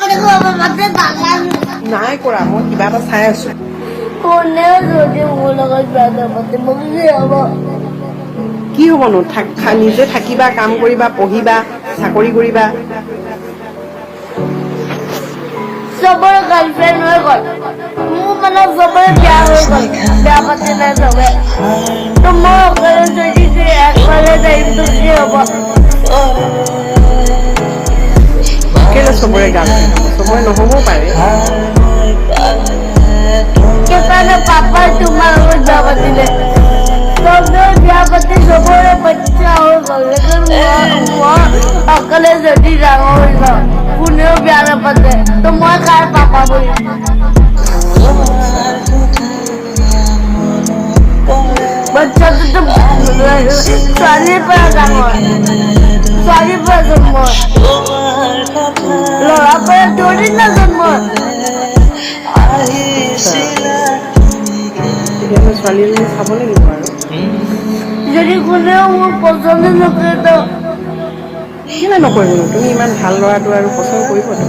দেখুৱাব মাতে নালাগে। নাই কৰা, মই কিবা এটা চাই আছো। কোনেও যদি মোৰ লগত বিয়া নাপাতে, মোক কি হ'ব? কি হ'বনো? নিজে থাকিবা, কাম কৰিবা, পঢ়িবা, চাকৰি কৰিবা। চবৰে গাৰ্লফ্ৰেণ্ড হৈ গ'ল, মোৰ মানে চবৰে বিয়া হৈ গ'ল, বিয়া পাতিলে চবে। তো মই অকলে যদি অকলে থাকিম, তো কি হ'ব? কেলে চবৰে গাৰ্লফ্ৰেণ্ড হ'ব? চবৰে নহ'বও পাৰে। সেইকাৰণে পাপাই তোমাৰ লগত বিয়া পাতিলে। চবে বিয়া পাতি চবৰে বাচ্চা হৈ গ'ল, লেকিন মই অকলে যদি ডাঙৰ হৈ যাওঁ, কোনেও বিয়া নাপাতে, তো মই কাৰ পাপা বনিম? বাচ্চাটোতো ছোৱালীৰ পৰা ডাঙৰ, ছোৱালীৰ পৰা জন্ম, ল'ৰাৰ পৰা থৰি না জন্ম। তেতিয়াহ'লে ছোৱালী এজনী চাব লাগিব আৰু। যদি কোনেও মোৰ পচন্দ নকৰে তো? কেলে নকৰিবনো? তুমি ইমান ভাল ল'ৰাটো আৰু পচন্দ কৰিবতো।